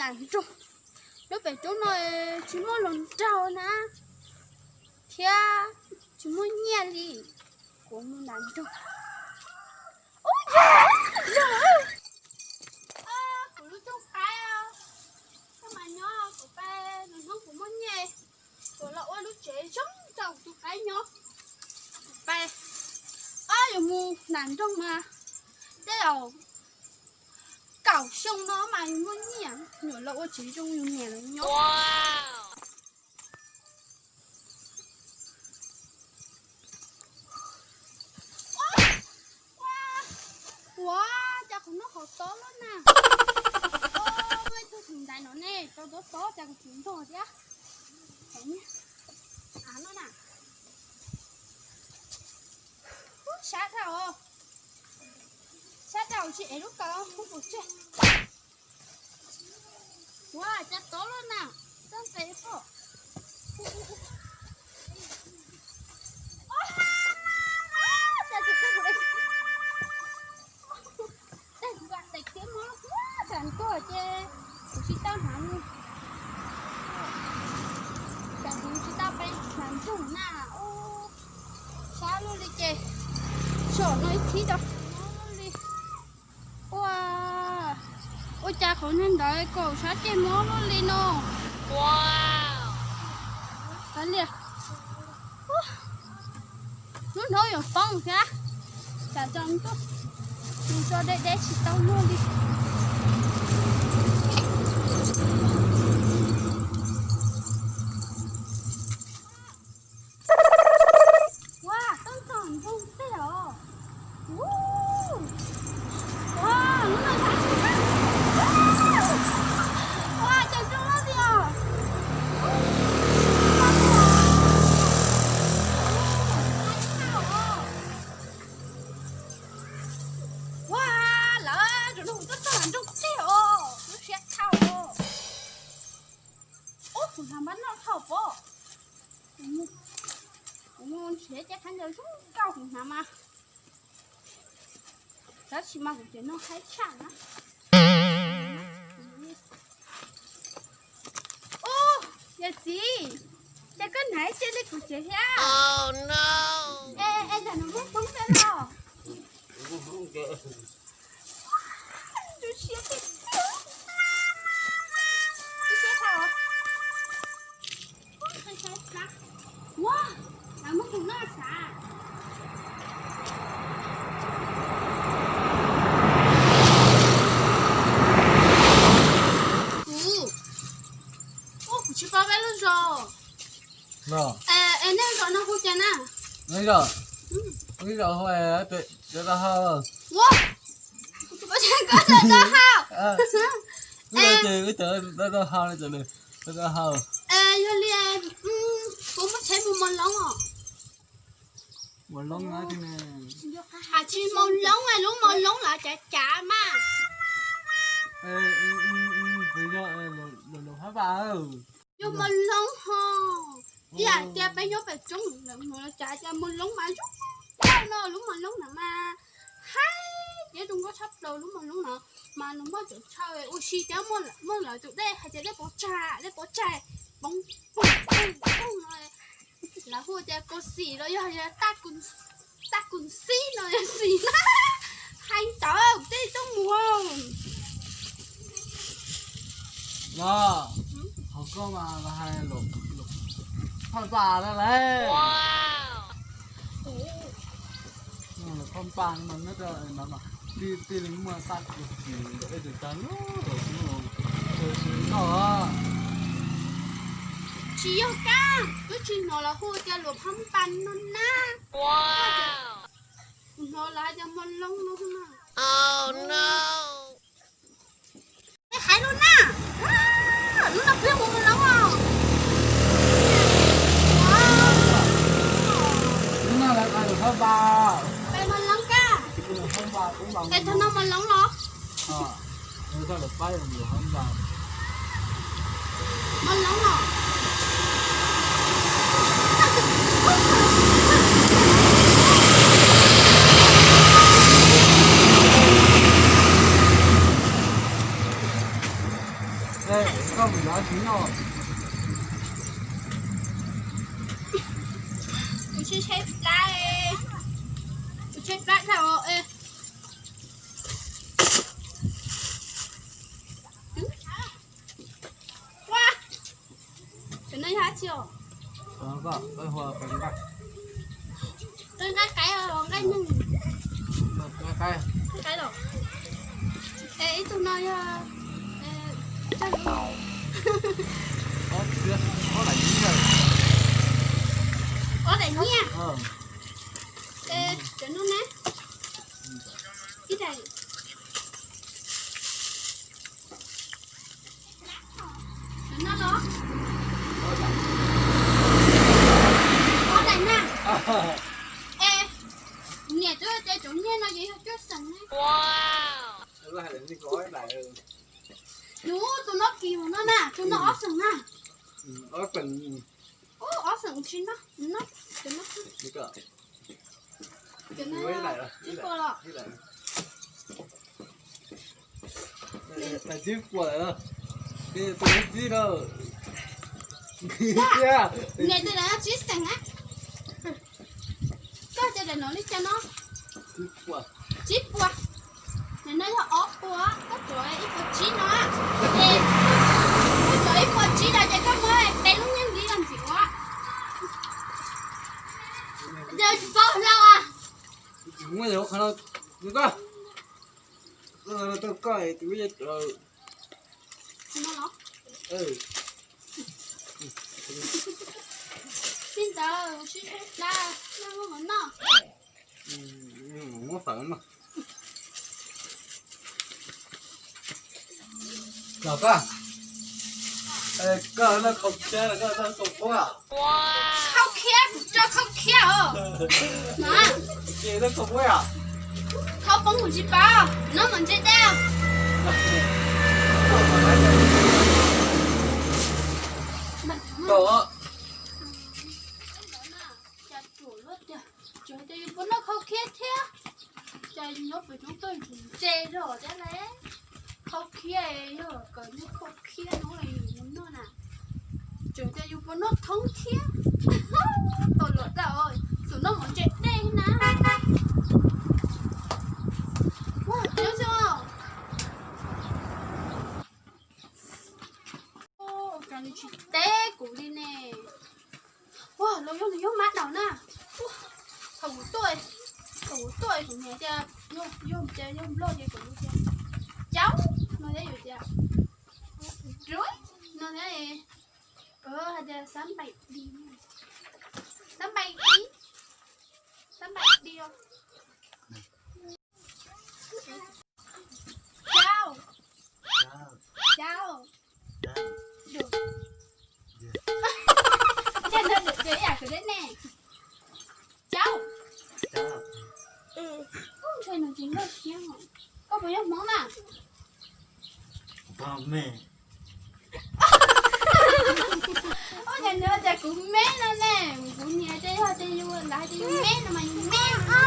Nram nroog, lub pem roob no tsis muaj hluas nraug na, thiab tsis muaj nyiaj li. Kuv mus nram nroog. Ub, yog, yog, kuv lub rooj qaib, koj mas nyob kuv pab, nws hnub kuv muaj nyiaj, kuv los ua lub tsev zoo rau kuv tus qaib nyob. Kuv pab, ob, yuav mus nram nroog mas tej zaum kaum xyoo no mas yus muaj nyiaj, yuav los ua tsev zoo yus niam lawv nyob. Ua cas kuv noj qhov tob loj na. Ua ib tug txiv ntxawm no ne, rau tob tob cas kuv tsis ntog thiab. Av no na. Sab dhau, sab dhau tsis ev lub kaus kuv tseg. Ua cas tob loj na, txoj ntes pom. Ces kuv vam teem thiab mob lub kua tas tuaj ces kuv tsis tau hnav, ces kuv tsis tau peb hnav ntsug na. Ub, sab luaj li ces tsom no ib thib rau mob luaj li. Ua, ua cas qhov niag ntawd kaum sab ceg mob luaj li no. Kav liam, lub hnub yuav poob thiab, tsam tso ntuj, mus tso deb deb tsis tau luaj li. Ua, tau ntog nroog tej os. Ua, lub no, ua, cas zoo loj tiag. Ua, lawv tseem nug kuv tau ntog nroog tej os, lub siab dhau os. Ub, kuv hnav npab noj dhau pob. Kuv mus nrhiav cov khaub ncaws zoo nkauj kuv hnav mas, tab sis mas kuv cov no haib tshaj na. Ub, yawm txiv, cas koj hnav ib ce li kuv tsev thiab? Es, es, tam no muaj hmoob peb los? Ua siab tiag tiag. Ua siab dhau. Ua, lawv muab tus noj sav. Kuv, ua kuv tsis paub peb lub zos. Es nej zos no hu cas na? Ib zaug, ib zaug hu, tau hau. Ua, kuv tsis paub cas koj tau hau. Ib zaug, tau hau, tau hau. Yog li, kuv muaj tsheb mus Mos Loob os. Mos Loob na. Tsis Mos Loob, lub Mos Loob los cav cav mas. Yog Mos Loob ho. Ib yam tias peb nyob pem roob lawm, cav tias Mos Loob mas zoo nkauj no, lub Mos Loob na mas haib tias zoo nkauj tshaj plaws lub Mos Loob no. Mas nws muaj cov chaw ua si thiab, muaj lawv tus dej hais tias dej Pov Tsag, dej Pov Tsag poob poob poob no. Lawv hu tias Kos Xim los yog Taj Kus Xib no yog Xim na. Hais ntawd tej tuaj mus. Los, qhov koj mas los hais lus phaj npas na lauj. Lus phaj npas mas nyob rau no mas tij tij li muaj Taj Kus Xim ntawm ej tus tag lub, tsis yog kab, twb tsis hnov lawv hu tias lus phaj npas no na. Kuv hnov lawv hais tias Mos Loob no na. Hais lus na. Lub no peb mus Mos Loob os. Lub no lawv hais lus phaj npas. Peb Mos Loob kab. Lus phaj npas, peb Mos Loob. Es thaum no Mos Loob los? Mos Loob los? Tshaib plab, tshaib plab dhau. Ua, cov no yog dab tsi os? Nqaij qaib, nqaij neeg. Nqaij los? Es ib tug no yog, ob daim nyiaj. Es cov no ne? Ib daim. Cov no los? Ob daim na. Es niam twb tias cov nyiaj no ces yog cuaj xeem ne. Nws tus no kim mus no na, tus no ob xeem na. Ub, ob xeem tsis no, no, cov no, cov no tsib puas los? Niam tus daim no tsib xeem na. Koj cov daim no li cas no? Tsib puas. Daim no yog ob puas, koj tuav ib puas tsib no. Es koj tuav ib puas tsib no ces koj muab peb lub nyiaj ntxiv los ntxiv ua. Yog tsis paub hlo. Muab yog qhov no, koj, koj, koj, tus txij ntawd sib sib plab, noj muab mov noj. Muab fawm no. Los koj, koj noj khaub khiab los koj noj khaub poob? Khaub khiab, kuv tso khaub khiab os. Ces noj khaub poob os? Khaub poob kuv tsis paub, noj mov ntse dej. Tau. Cas ruam luaj tiag, tsuas hais tias yus puas noj khaub khiab thiab. Cas nyob pem roob toj ntse zog thiab ne. Khaub khiab yog kom noj khaub khiab no yus mus noj na. Tsuas hais tias yus puas noj thoob thiab. Tau luam tau, xum noj mov ntse dej na. Ua tiab xwb. Ua cas nws tsis teb kuv li ne? Ua los yog nws yog mab daum na. Thaum kuv tuaj, thaum kuv tuaj kuv niam tias yog, yog tias yog nplog ces kuv tias caub no thiab, yus tias ruv no thiab. Hais tias xab npaim di, xab npaim di, xab npaim di os. Caub, caub, dum, ntshai no dum dum ib yam kuv thiab ne. Caub, ub, ntshai nws tsis nkag siab. Koj puas yog Hmoob na? Ua cas nws tias kuv meb no ne? Kuv niam tias yog tias yus, lawv hais tias yus meb no mas yus meb. Koj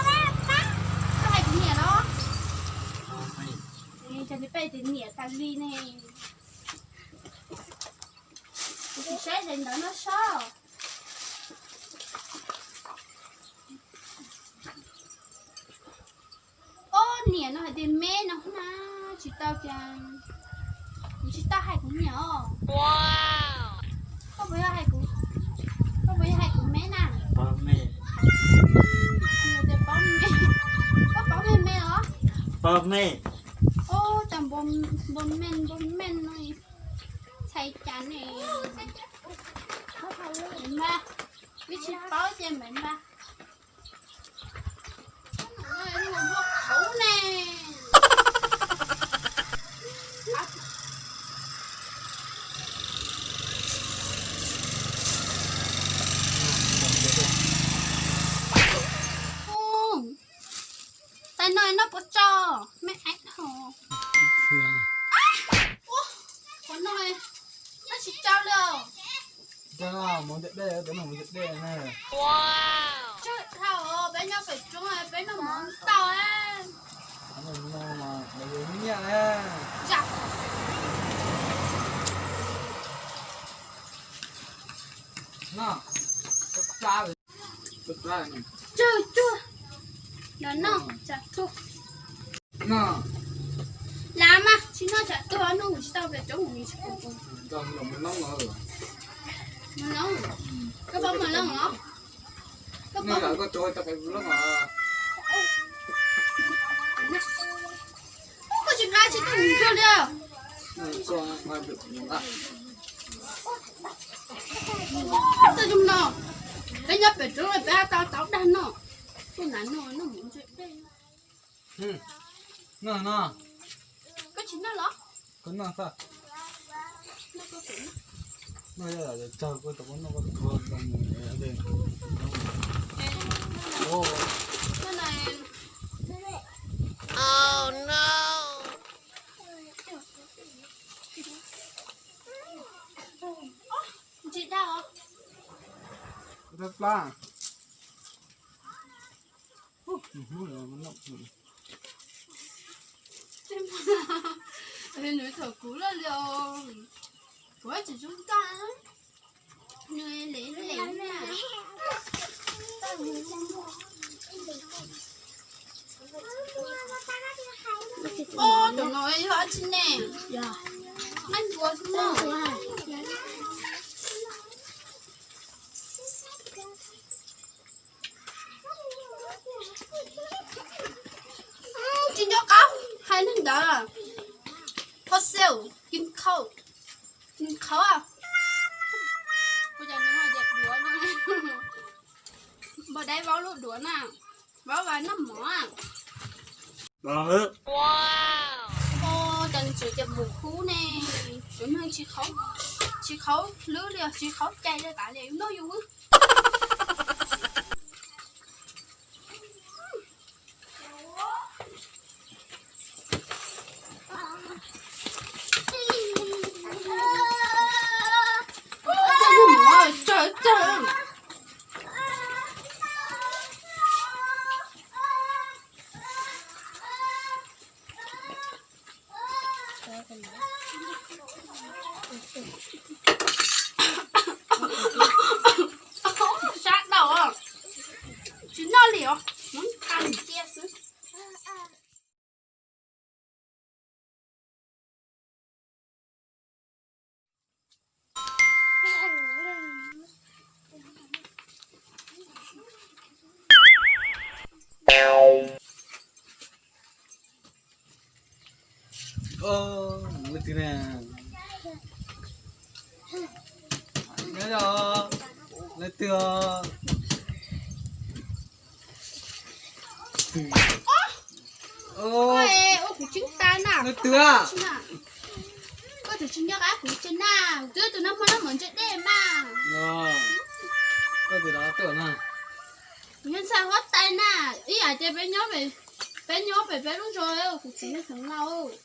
hais kuv niam los? Cas nws peb tias niam tas li ne. Kuv tsis saib daim ntawv no saib. Ob niam no hais tias meb no na, tsis tau tias, kuv tsis tau hais kuv niam os. Koj puas yog hais kuv, koj puas yog hais kuv meb na? Pob mej. Tias pob mej, koj pob mej me os? Pob mej. Ub, cas npau mej npau mej no, ntshai cas ne. Mas, wb tsis paub ces mas mas. Ub ne. Tais no noj puas tso, mej aib dhau. Ua, qhov no noj tsis tsau li os. Tsau dhau, peb noj pem roob peb noj mov ntau. Noj, tsau Tsawg cuag los noj tsam tuag. Lav mas tsis noj tsam tuag, noj tsis tau pem roob mus tsis pom. Koj paub mos loo los? Koj paub? Koj tsis nqa tsis tau mus ntsuag li. Tau zoo no, peb nyob pem roob peb tau tau dag noj. Tuaj nqa noj noj mus ntsuag dej. Noj no. Koj tsis noj los? Koj noj xwb. Noj tsawg koj tau noj koj tau. Ntsis dag os. Plab plab. Nws thaum kuv loj li os, kuv tsis zoo nkauj, nws lem lem na. Ub, tus no yog dab tsi ne? Nqaij npua xwb no. Tsis nco qab hais neeg ntawd. Fossil, kim khau, kim khau. Ua cas nws ho yam duav no? Npog dai vaub lub duav na, vaub vas noj mov. Ua cas nws tseem cia mus kub ne? Tus neeg tsis khaub hlwb li, tsis khaub cai li tas li, yus noj yus. Sab tau, tsis noj li os, muab qab cia xwb. Leej twg na? Nyob zoo, leej twg os? Ua kuv tseeb tas na. Leej twg a? Koj tus tsis nco qab kuv tsev na, twb tus no muaj noj mov ntse dej mas. Koj tus no tuaj na. Kuv yog ntxhais huab tais na, ib yam tias peb nyob pem peb lub zos, kuv txiv yog xeev laus.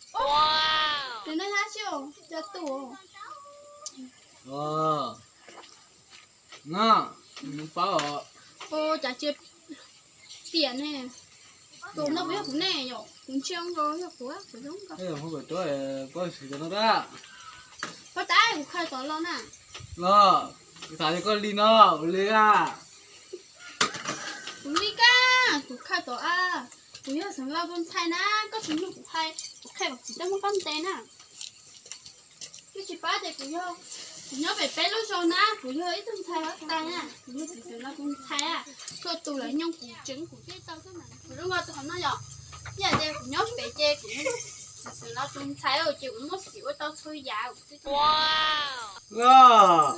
Tus no yog dab tsi, cov tus. No, nws paub os. Ua cas tsis tiam ne? Tus no puas yog kuv ne yom? Kuv ntsia nkaus yog kuv, kuv zoo nkaus. Ej, hu kom tuab, paub xwm cov no tab. Paub tab, kuv khaws tod los na. Los, kuv xav tias koj li no, kuv li a. Kuv li kab, kuv khaws tod a. Kuv yog xeev laus tus ntxhais na, koj tsis mloog kuv hais, kuv qhia kom txiv tuaj muab koj ntes na. Koj tsis paub tias kuv yog, kuv nyob pem peb lub zos na, kuv yog ib tug ntxhais huab tais na, kuv yog txiv xeev laus tus ntxhais a, txhua tus lawv nyob kuv tsev kuv thiaj tau xwb na. Kuv zoo nkaus tus qhov no yom, ib yam tias kuv nyob pem ces kuv yog txiv xeev laus tus ntxhais ces kuv muaj xiv ua tau txhua yam. Los,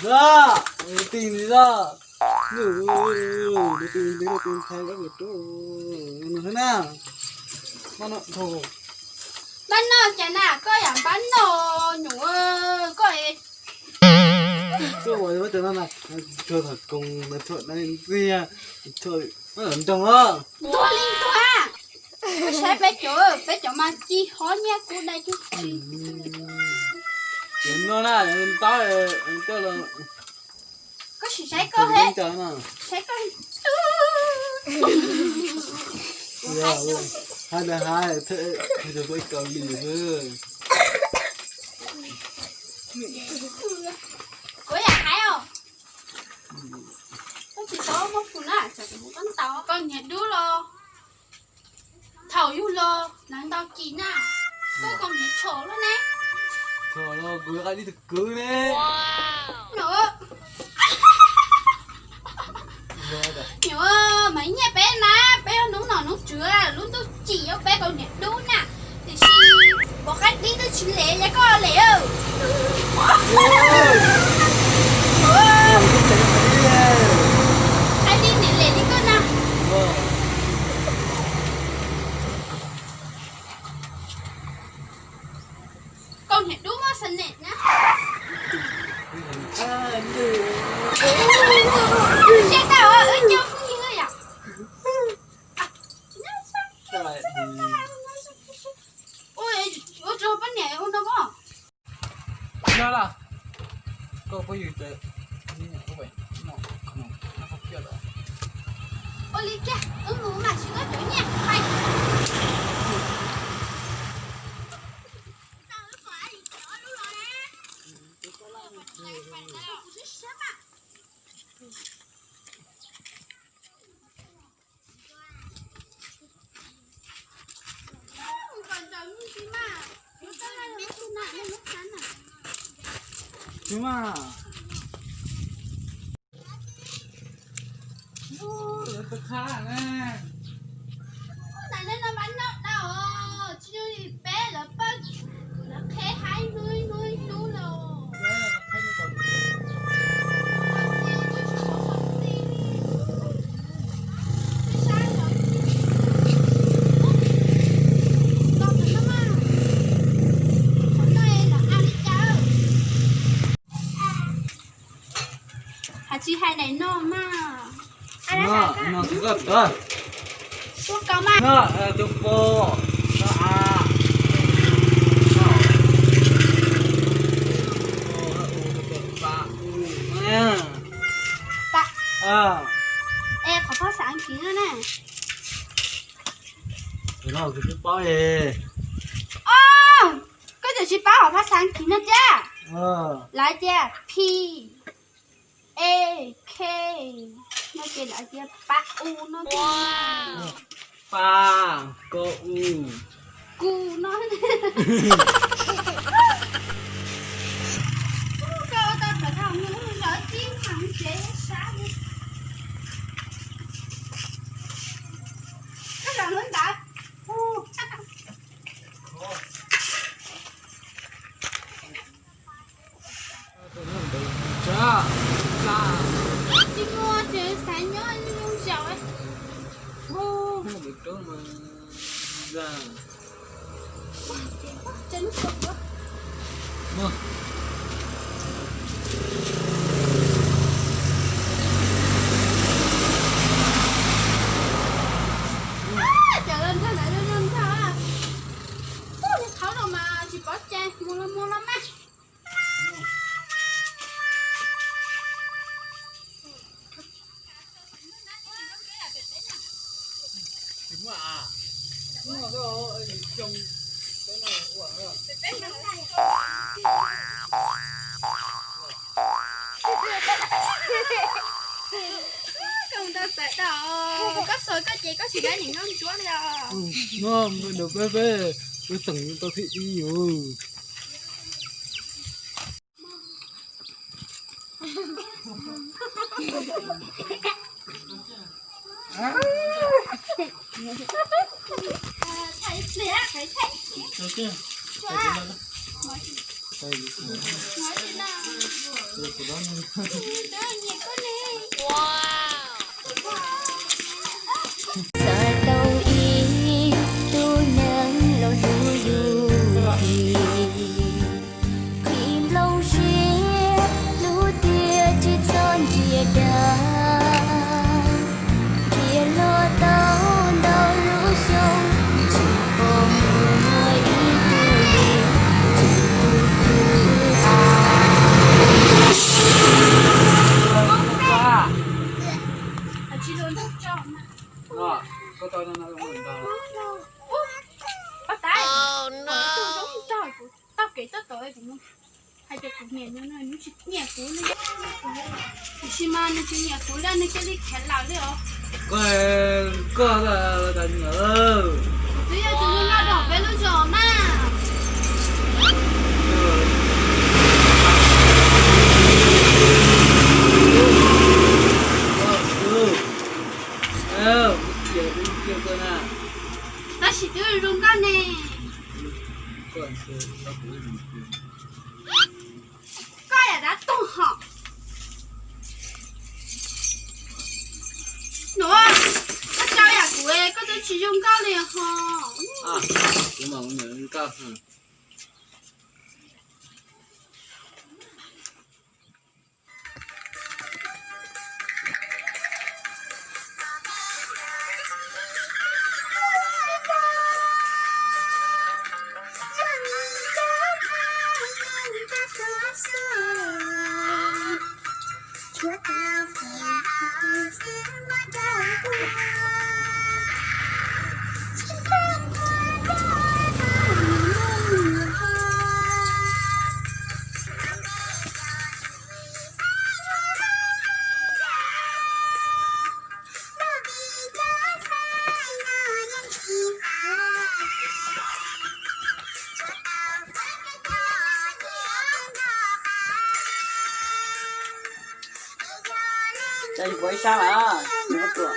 los, tus tij ntawd, tus tij ntawd tus ntxhais, no na, npab noj cas na, koj yam npab noj nyuam koj. Tuaj ua cov no na, tsuag thaum koos mas thuam na ntxiag, thuam nrog os. Ntuag li ntuag, koj saib peb cov, peb cov mas ci hov nyiaj kub dai cug tsis. Cov no na, ntaub coj los. Koj sim saib koj he, saib koj. Hais li hais, kuv yam hais os. Koj tsis tau muaj phum na. Koj niag dub los, thaum yug los lawv ntaus kis na, koj koj niag tshov loj ne. Tshov los kuv qaib dib tus kwv ne. Nyuam, mas nyiaj peb na, peb hnub nom hnub tswv lub ntuj tsim yuav peb koj niag dub na. Tiam sis pom qaib dib twb tsis lem li koj lem. Qaib dib niam lem li koj na. Koj niag dub muaj xas nem na. Siab tau wb coj phooj ywg yom. Ua rau poj niam ua no pob. Yog lawm, koj phooj ywg ces ua li kiag, wb mus mam siv koj cov nyiaj hais. Tsis mas, lawv tau qhab na. Ntawm no mas noj tau, tsis zoo li peb lawv pawg, lawv qheb haib hnub hnub hnub los. Hais tsis hais daim no mas. No, no, tus koj, tus koj. Tus koj mas. No, tus pom, no a. Es qhov phab xav kiv no ne. Tus no kuv twb paub li. Koj tseem tsis paub hom phab xav kiv no thiab. Lawv tias P A K, no ces lawv tias pa u no thiab. Pa, ko u. Ku no. Koj ua tau txawm tau mus lawv tib mas tsev sab li. Koj los lub ntawd. Tsis muaj ces xav nyob zoo zaum. Cov los nrog lawv zoo nrog. Ub, qhov no mas tsis pov tseg, mus los mus los mas. Koj mus tau txawm tau, koj xuas koj ces koj tsis dab nim noj ntsuab li os. No, mus rau peb peb, peb teem tau thib ib yus. Xav tau ib tug neeg los hlub yus, qhib nplooj siab hlub tiag tsis txhob ntsia dag, thiaj hluas tau ntau lub xyoo, tsis pom muaj ib tug li tsis tu twg. Tau kev txog tod, hais tias kuv nyiam nws, nws tsis nyiam kuv li. Tiam sis mas nws tsis nyiam kuv li nws cia li khiav lawm li os. Koj tas nyuam. Twb yog tus zoo nkauj nyob peb lub zos mas. Tab sis twb zoo nkauj ne. Koj yam dab tuag hos. Nuav, koj tsa yam kuv, koj twb tsis zoo nkauj li hos. Tsa yus pov ib sab mas, nws muab tua.